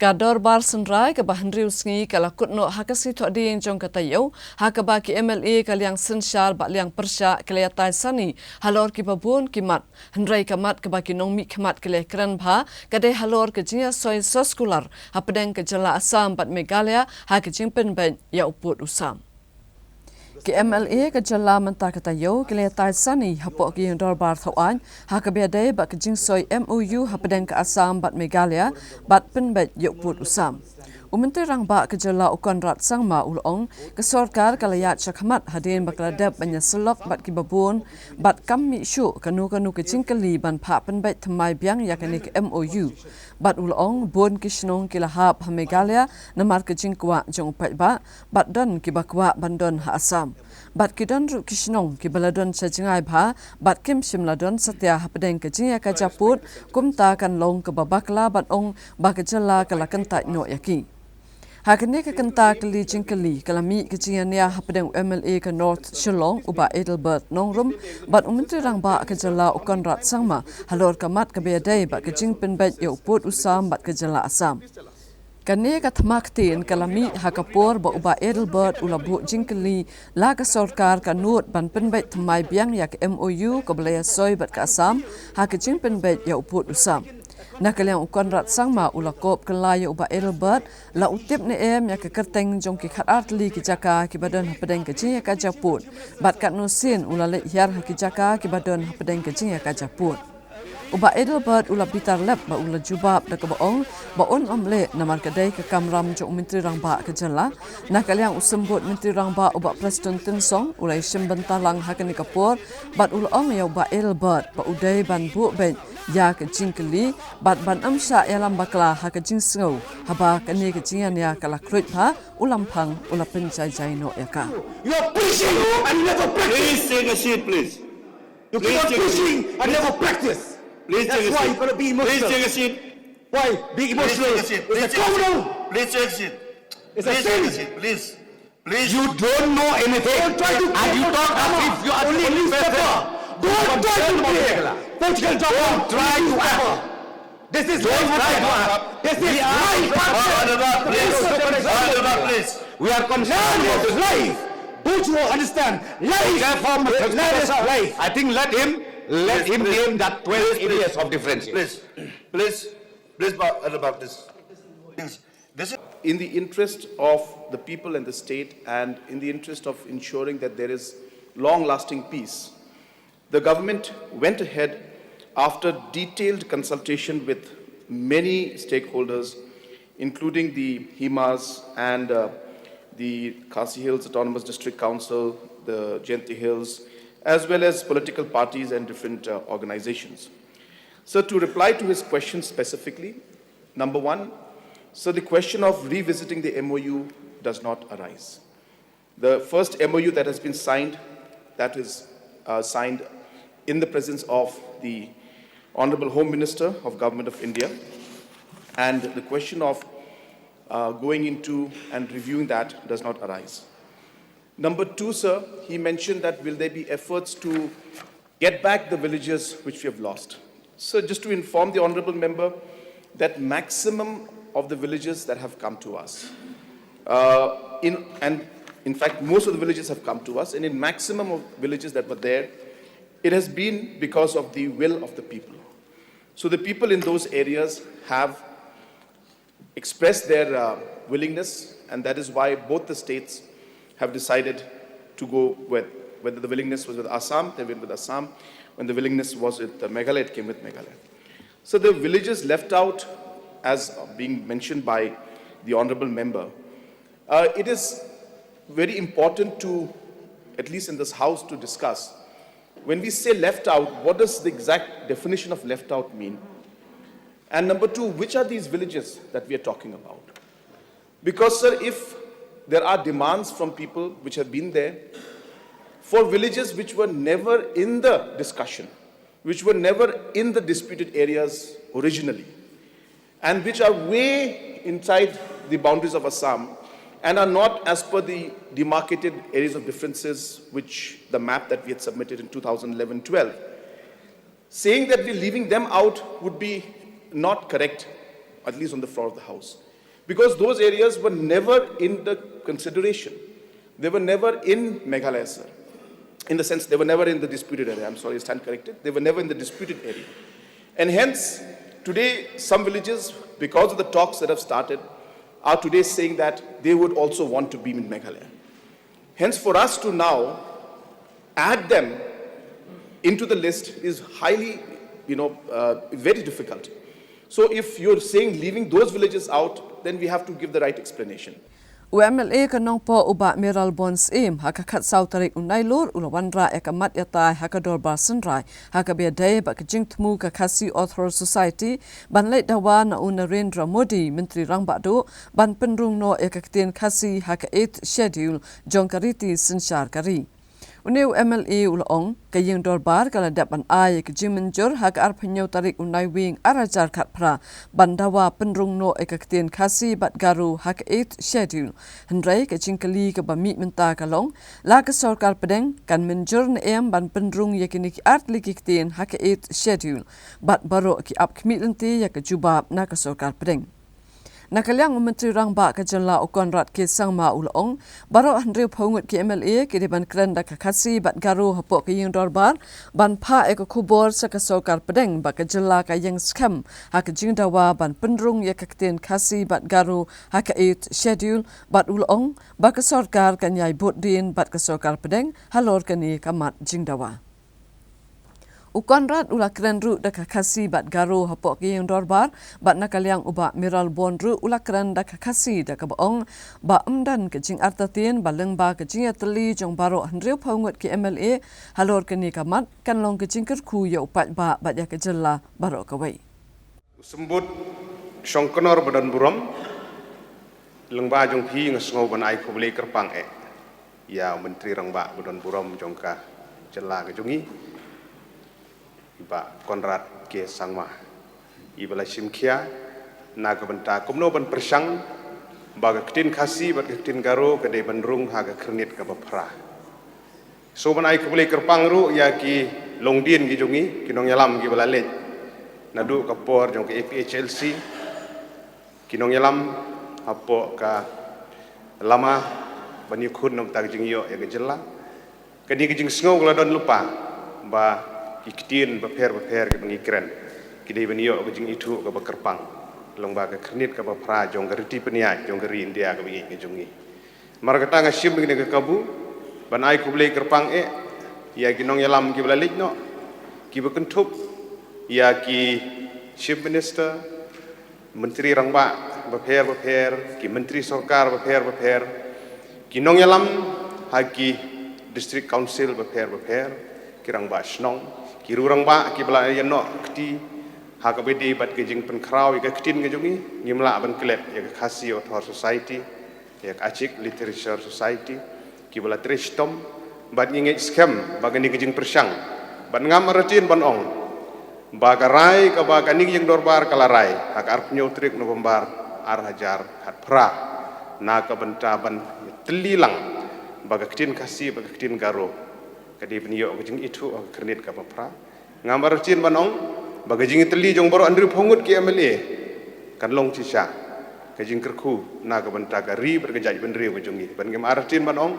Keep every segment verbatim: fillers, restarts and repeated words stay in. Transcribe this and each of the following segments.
Ka dorbar synrai kaba hynriew sngi ka la kut noh ha ka sngi Thohdieng jong ka taïew, ha kaba ki M L A ka liang synshar bad liang pyrshah ki la ïatai sani halor kiba bun ki mat, hynrei ka mat kaba ki nongmihkhmat ki la kren bha ka dei halor ka jingïasoi soskular hapdeng ka jylla Assam bad Meghalaya ha ka jingpynbeit ïa u pud u sam. Ki M L A ka jylla mynta ka taïew ki la ïatai sani hapoh ka ïing dorbar thaw aiñ ha kaba ïadei bad ka jingsoi M O U hapdeng ka Assam bad Meghalaya bad pynbeit ïa u pud u sam. U Myntri Rangbah ka jylla u Conrad Sangma u la ong, ka sorkar ka la ïaid shakhmat hadien ba ka la dep ban ïasyllok bad kiba bun bad kam mih shuh kano kano ka jingkylli ban phah pynbeit thymmai biang ïa kane ka M O U. Bad u la ong, bun ki shnong ki la hap ha Meghalaya namar ka jingkwah jong u paidbah, bad don kiba kwah ban don ha Assam. Bad ki don ruh ki shnong kiba la don sha jngai bha bad kim shym la don satia hapdeng ka jingïakajia pud, kumta kan long kaba bakla ban ong ba ka jylla ka la kyntait noh ïa ki. Ha kane ka kynta kylli jingkylli ka la mih ka jingïania hapdeng u M L A ka North Shillong u Bah Adelbert Nongrum bad u Myntri Rangbah ka jylla u Conrad Sangma halor ka mat kaba ïadei bad ka jingpynbeit ïa u pud u sam bad ka jylla Assam. Kane ka thma ktien ka la mih ha ka por ba u Bah Adelbert u la buh jingkylli la ka sorkar ka nud ban pynbeit thymmai biang ïa ka M O U kaba la ïasoi bad ka Assam ha ka jingpynbeit ïa u pud u sam. Na ka liang u Conrad Sangma u la kop kylla ïa u Bah Adelbert, la u tip ne em ïa ka kyrteng jong ki khatar tylli ki jaka kiba don hapdeng ka jingïakajia pud bad katno sien u la leit hiar ha ki jaka kiba don hapdeng ka jingïakajia pud. U Bah Adelbert u la bitar lep bad u la jubab da kaba ong ba un ym leh namar ka dei ka kamram jong u Myntri Rangbah ka jylla. Na ka liang u Symbud Myntri Rangbah u Bah Prestone Tynsong u la ïashim bynta lang ha kane ka por bad u la ong ïa u Bah Adelbert ba u dei ban buh beit ïa ka jingkylli bad ban ym shah ïalam bakla ha ka jingsngew haba kane ka jingïania ka la khruit bha, u Lamphang u la pynjai jai noh ïa ka. You are preaching and you never practice. Please take a seat, please. You keep on preaching and never practice. Please take a seat. That's why you gotta be emotional. Please take a seat. Why be emotional? Please take a seat. It's a criminal. Please take a seat. It's a sin. Please take a seat. Please. Please. You don't know anything. Don't try to and you talk as if you are the only person. Don't try to play political drama. Don't try to act. This is life. This is life. Honorable, please. Honorable, please. We are concerned about this life. Don't you understand? Life. Therefore, Mister Speaker, sir, I think let him, let him name that twelve areas of differentiation. Please, please, please, Honorable, please. Please. This is in the interest of the people and the state, and in the interest of ensuring that there is long-lasting peace, the government went ahead after detailed consultation with many stakeholders, including the HIMAs and, uh, the Khasi Hills Autonomous District Council, the Jaintia Hills, as well as political parties and different, uh, organizations. So, to reply to his question specifically, number one, so the question of revisiting the M O U does not arise. The first M O U that has been signed, that is, uh, signed in the presence of the Honorable Home Minister of Government of India, and the question of, uh, going into and reviewing that does not arise. Number two, sir, he mentioned that will there be efforts to get back the villages which we have lost. So just to inform the honorable member that maximum of the villages that have come to us, uh, in, and in fact, most of the villages have come to us, and in maximum of villages that were there, it has been because of the will of the people. So the people in those areas have expressed their, uh, willingness, and that is why both the states have decided to go with, whether the willingness was with Assam, they went with Assam, when the willingness was with, uh, Meghalaya, it came with Meghalaya. So the villages left out, as, uh, being mentioned by the honorable member, uh, it is very important to, at least in this house, to discuss. When we say left out, what does the exact definition of left out mean? And number two, which are these villages that we are talking about? Because, sir, if there are demands from people which have been there for villages which were never in the discussion, which were never in the disputed areas originally, and which are way inside the boundaries of Assam and are not as per the demarcated areas of differences which the map that we had submitted in two thousand eleven twelve. Saying that we're leaving them out would be not correct. at least on the floor of the House. Because those areas were never in the consideration. They were never in Meghalaya, sir. In the sense, they were never in the disputed area. I'm sorry, I stand corrected. They were never in the disputed area. And hence, today, some villages, because of the talks that have started, are today saying that they would also want to be in Meghalaya. Hence, for us to now add them into the list is highly, you know, uh, very difficult. So if you're saying leaving those villages out, then we have to give the right explanation. U M L A ka Nongpoh u Bah Mayralborn Syiem ha ka khatsaw tarik u Nailur u la wanrah ïa ka mat ïatai ha ka Dorbar Synrai ha kaba ïadei bad ka jingthmu ka Khasi Authors' Society ban leit dawa na u Narendra Modi, Myntri Rangbah Duh, ban pynrung noh ïa ka ktien Khasi ha ka Eighth Schedule jong ka riti synshar ka ri. Une u M L A u la ong, ka ïing dorbar ka la dep ban ai ïa ka jingmynjur ha ka arphew hynñiew tarik u Naiwieng ar hajar khatphra ban dawa pynrung noh ïa ka ktien Khasi bad Garo ha ka Eighth Schedule. Hynrei ka jingkylli kaba mih mynta ka long, la ka sorkar pdeng kan mynjur ne em ban pynrung ïa kine ki artylli ki ktien ha ka Eighth Schedule, bad baroh ki ap khmih lynti ïa ka jubab na ka sorkar pdeng. Na ka liang u Myntri Rangbah ka jylla u Conrad K Sangma u la ong, baroh hynriewphew ngut ki M L A ki dei ban kren da ka Khasi bad Garo hapoh ka ïing dorbar ban phah ïa ka khubor sha ka sorkar pdeng ba ka jylla ka ïeng skhem ha ka jingdawa ban pynrung ïa ka ktien Khasi bad Garo ha ka Eighth Schedule, bad u la ong ba ka sorkar kan ïai bud dien bad ka sorkar pdeng halor kane ka mat jingdawa. U Conrad u la kren ruh da ka Khasi bad Garo hapoh ka ïing dorbar, bad na ka liang u Bah Mayralborn ruh u la kren da ka Khasi da kaba ong ba ym don ka jingartatien ba lyngba ka jingïatylli jong baroh hynriewphew ngut ki M L A halor kane ka mat kan long ka jingkyrkhu ïa u paidbah bad ïa ka jylla baroh kawei. U Symbud Shongknor ba don burom, lyngba jong phi nga sngew ban ai khublei kyrpang eh ïa u Myntri Rangbah ba don burom jong ka jylla ka jong ngi, i Bah Conrad K Sangma, i ba la shim khia na ka bynta kumno ban pyrshang ba ka ktien Khasi bad ka ktien Garo ka dei ban rung ha ka Khyrnit kaba Phra. So ban ai khublei kyrpang ruh ïa ki longdien ki jong ngi, ki nongïalam ki ba la leit naduh ka por jong ka A P H L C, ki nongïalam hapoh ka lama ban ïakhun na ka bynta ka jingïoh ïa ka jylla. Kane ka jingsngew ka la don lypa ba ki ktien bapher bapher kiba ngi kren ki dei ban ïoh ka jingithuh kaba kyrpang lyngba ka Khyrnit kaba Phra jong ka riti pynïaid jong ka ri India kaba ïeit ka jong ngi. Namar kata nga shim ïa kane ka kabu ban ai khublei kyrpang eh ïa ki nongïalam kiba la leit noh, kiba kynthup ïa ki Chief Minister, Myntri Rangbah bapher bapher, ki Myntri Sorkar bapher bapher, ki nongïalam ha ki District Council bapher bapher, ki Rangbah Shnong, ki riew rangbah kiba la ïa noh kti ha kaba ïadei bad ka jingpynkhraw ïa ka ktien ka jong ngi. Ngim lah ban klet ïa ka Khasi Author Society, ïa ka Achik Literature Society, kiba la trei shitom, bad ngi ngeit skhem ba kane ka jingpyrshang, bad ngam artatien ban ong ba ka rai kaba kane ka ïing dorbar ka la rai ha ka arphew hynñiew tarik November ar hajar khatphra na ka bynta ban tylli lang ba ka ktien Khasi bad ka ktien Garo ka dei ban ïoh ka jingithuh ha ka Khyrnit kaba Phra. Ngam artatien ban ong ba ka jingïatylli jong baroh hynriewphew ngut ki M L A kan long shisha ka jingkyrkhu na ka bynta ka ri bad ka jaitbynriew ka jong ngi. Bad ngam artatien ban ong,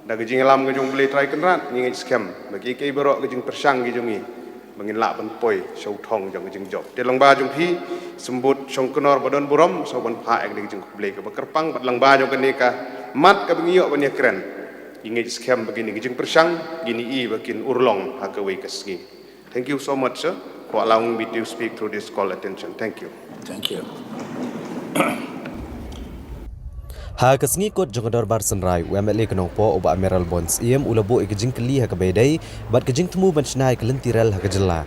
da ka jingïalam ka jong U Blei Trai Kynrad, ngi ngeit skhem ba kiei kiei baroh ka jingpyrshang ki jong ngi ba ngin lah ban poi sha u thong jong ka jingjop. Te lyngba jong phi, Symbud Shongknor ba don burom, sa ban phah ïa kane ka jingkhublei kaba kyrpang, bad lyngba jong kane ka mat kaba ngi ïoh ban ïakren, ngi ngeit skhem ba kine ki jingpyrshang ngin ïohi ba kin urlong ha kawei ka sngi. Thank you so much, sir, for allowing me to speak through this call attention. Thank you. Thank you. Ha ka sngi kut jong ka Dorbar Synrai, u M L A ka Nongpoh u Bah Mayralborn Syiem u la buh ïa ka jingkylli ha kaba ïadei bad ka jingthmu ban shna ïa ka lynti rel ha ka jylla.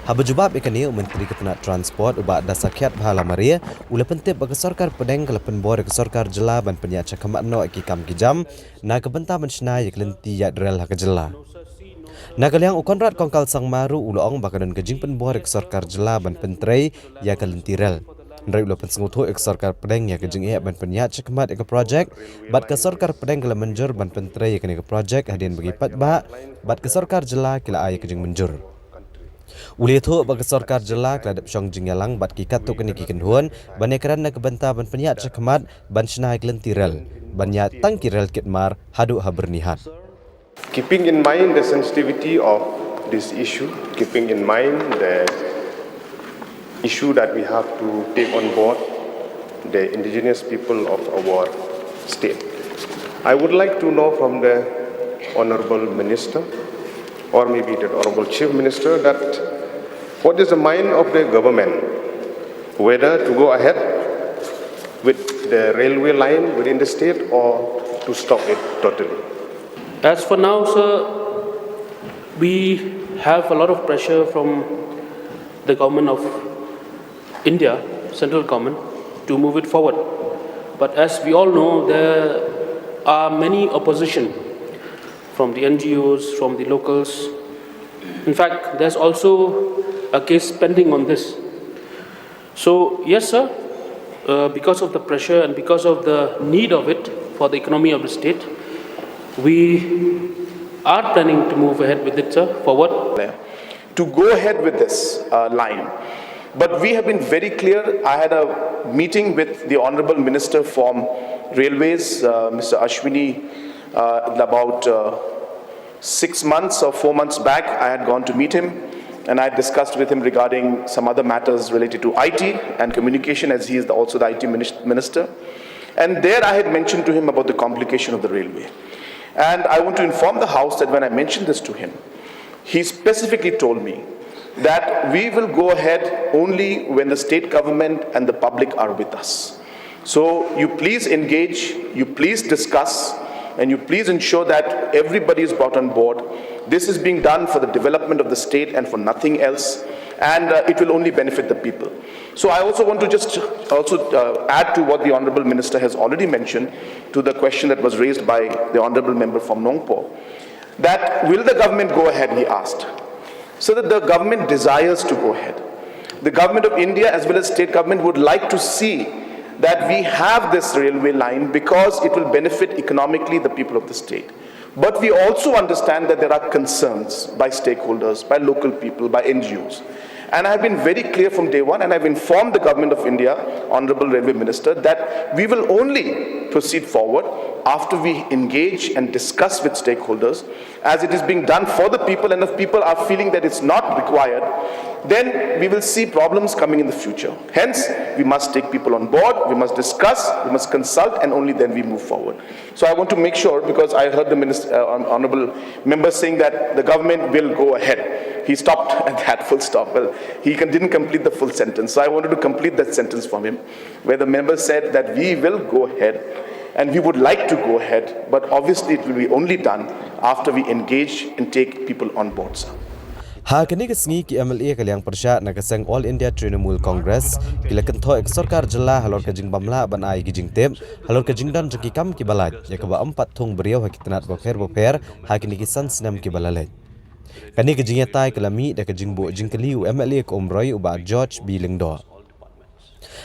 Haba jubab ïa kane, u Myntri ka tnat Transport u Bah Dasakhiatbha Lamare u la pyntip ba ka sorkar pdeng ka la pynbor ïa ka sorkar jylla ban pynïaid shakhmat noh ïa ki kam ki jam na ka bynta ban shna ïa ka lynti ïaid rel ha ka jylla. Na ka liang u Conrad Kongkal Sangma ruh u la ong ba ka don ka jingpynbor ïa ka sorkar jylla ban pyntrei ïa ka lynti rel. Hynrei u la pynsngewthuh ïa ka sorkar pdeng ïa ka jingeh ban pynïaid shakhmat ïa ka projek, bad ka sorkar pdeng ka la mynjur ban pyntrei ïa kane ka projek hadien ba ki paidbah bad ka sorkar jylla ki la ai ïa ka jingmynjur. U la ïathuh ba ka sorkar jylla ka la dep shong jingïalang bad ki katto katne ki kynhun ban ïakren na ka bynta ban pynïaid shakhmat ban shna ïa ki lynti rel ban ïaid tang ki rel kit mar haduh ha Byrnihat. Keeping in mind the sensitivity of this issue, keeping in mind the issue that we have to take on board the indigenous people of our state, I would like to know from the Honorable Minister or maybe the Honorable Chief Minister that what is the mind of the government, whether to go ahead with the railway line within the state or to stop it totally. As for now, sir, we have a lot of pressure from the government of India, central government, to move it forward. But as we all know, there are many opposition from the N G Os, from the locals. In fact, there's also a case pending on this. So, yes, sir, uh, because of the pressure and because of the need of it for the economy of the state, we are planning to move ahead with it, sir, forward. To go ahead with this uh, line. But we have been very clear. I had a meeting with the Honorable Minister from Railways, uh, Mister Ashwini, uh, about uh, six months or four months back. I had gone to meet him and I had discussed with him regarding some other matters related to I T and communication, as he is the, also the I T minis- minister. And there I had mentioned to him about the complication of the railway. And I want to inform the House that when I mentioned this to him, he specifically told me that we will go ahead only when the state government and the public are with us. So you please engage, you please discuss, and you please ensure that everybody is brought on board. This is being done for the development of the state and for nothing else, and uh, it will only benefit the people. So I also want to just also uh, add to what the Honorable Minister has already mentioned to the question that was raised by the Honorable Member from Nongpoh. That will the government go ahead, he asked. So that the government desires to go ahead. The government of India as well as state government would like to see that we have this railway line because it will benefit economically the people of the state. But we also understand that there are concerns by stakeholders, by local people, by N G Os. And I have been very clear from day one, and I've informed the Government of India, Honorable Railway Minister, that we will only proceed forward after we engage and discuss with stakeholders, as it is being done for the people, and if people are feeling that it's not required, then we will see problems coming in the future. Hence, we must take people on board, we must discuss, we must consult, and only then we move forward. So I want to make sure, because I heard the minister, uh, hon- honorable member saying that the government will go ahead. He stopped at that full stop. Well, he con- didn't complete the full sentence. So I wanted to complete that sentence from him, where the member said that we will go ahead and we would like to go ahead, but obviously it will be only done after we engage and take people on board, sir. Ha kane ka sngi ki M L A ka liang pyrshah na ka seng All India Trinamool Congress ki la kynthoh ïa ka sorkar jylla halor ka jingbym lah ban ai ki jingtip halor ka jingdon jong ki kam kiba lait ïa kaba ym pat thung briew ha ki tnat bapher bapher ha kine ki san snem kiba la leit. Kane ka jingïatai ka la mih da ka jingbuh jingkylli u M L A ka Umroi u Bah George B Lyngdoh.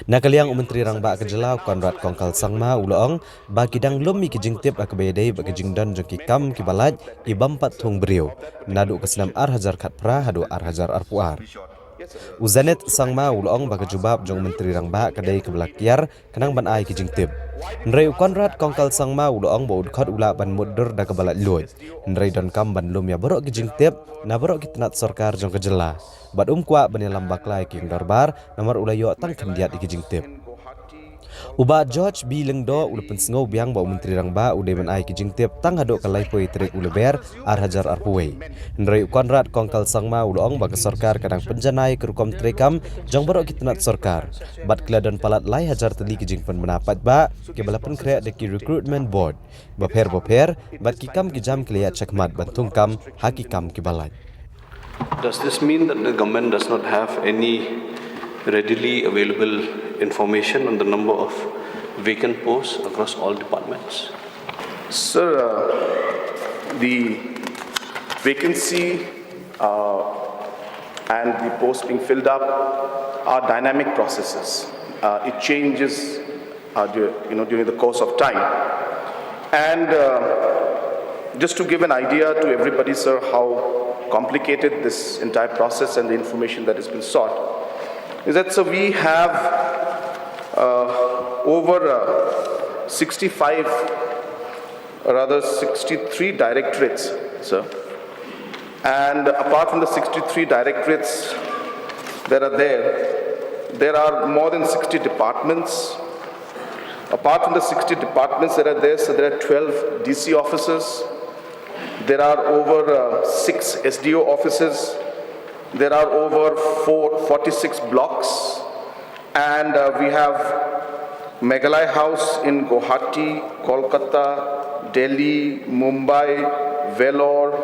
Na ka liang u Myntri Rangbah ka jylla u Conrad Kongkal Sangma u la ong ba ki dang lum ïa ki jingtip ha kaba ïadei bad ka jingdon jong ki kam kiba lait ki bym pat thung briew naduh ka snem ar hajar khatphra haduh ar hajar arphew ar. U Zenith Sangma u la ong ba ka jubab jong u Myntri Rangbah ka dei kaba la kiar khnang ban ai ki jingtip. Hynrei u Conrad Kongkal Sangma u la ong ba u dkhot u lah ban mutdur da kaba laitluid, hynrei donkam ban lum ïa baroh ki jingtip na baroh ki tnat sorkar jong ka jylla bad um kwah ban ïalam bakla ïa ki ïing dorbar namar u la ïoh tang khyndiat ïa ki jingtip. U Bah George B Lyngdoh u la pynsngew biang ba u Myntri Rangbah u dei ban ai ki jingtip tang haduh ka laiphew tarik u Lber ar hajar arphew wei. Hynrei u Conrad Kongkal Sangma u la ong ba ka sorkar ka dang pynjanai ïa ka rukom treikam jong baroh ki tnat sorkar bad ki la don palat lai hajar tylli ki jingpynbna paidbah kiba la pynkhreh da ki recruitment board bapher bapher bad ki kam ki jam ki la ïaid shakhmat ban thung kam ha ki kam kiba lait. Does this mean that the government does not have any readily available information on the number of vacant posts across all departments? Sir, uh, the vacancy uh, and the post being filled up are dynamic processes. Uh, it changes uh, dur- you know, during the course of time. And uh, just to give an idea to everybody, sir, how complicated this entire process and the information that has been sought is that, so we have uh, over uh, sixty-five, or rather sixty-three directorates, sir. And apart from the sixty-three directorates that are there, there are more than sixty departments. Apart from the sixty departments that are there, so there are twelve D C offices. There are over uh, six S D O offices. There are over four, forty-six blocks. And uh, we have Meghalaya House in Guwahati, Kolkata, Delhi, Mumbai, Vellore.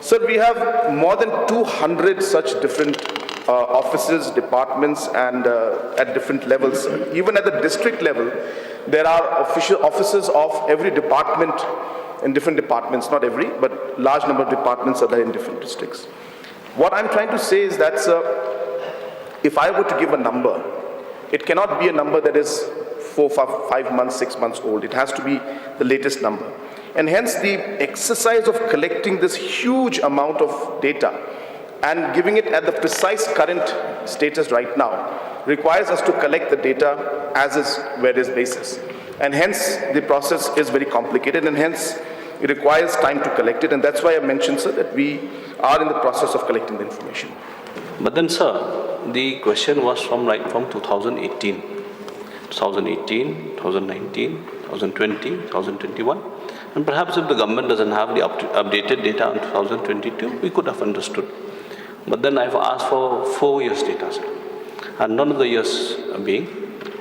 Sir, we have more than two hundred such different uh, offices, departments, and uh, at different levels. Even at the district level, there are official offices of every department in different departments, not every, but large number of departments are there in different districts. What I'm trying to say is that, sir, if I were to give a number, it cannot be a number that is four, five, five months, six months old. It has to be the latest number. And hence, the exercise of collecting this huge amount of data and giving it at the precise current status right now requires us to collect the data as is, where is basis. And hence, the process is very complicated, and hence, it requires time to collect it. And that's why I mentioned, sir, that we are in the process of collecting the information. But then, sir, the question was from right from two thousand eighteen, two thousand eighteen, two thousand nineteen, two thousand twenty, two thousand twenty-one. And perhaps if the government doesn't have the up updated data on two thousand twenty-two, we could have understood. But then I've asked for four years data, sir, and none of the years are being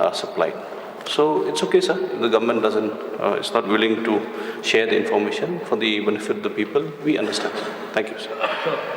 uh, supplied. So it's okay, sir. If the government doesn't, uh, is not willing to share the information for the benefit of the people, we understand. Thank you, sir.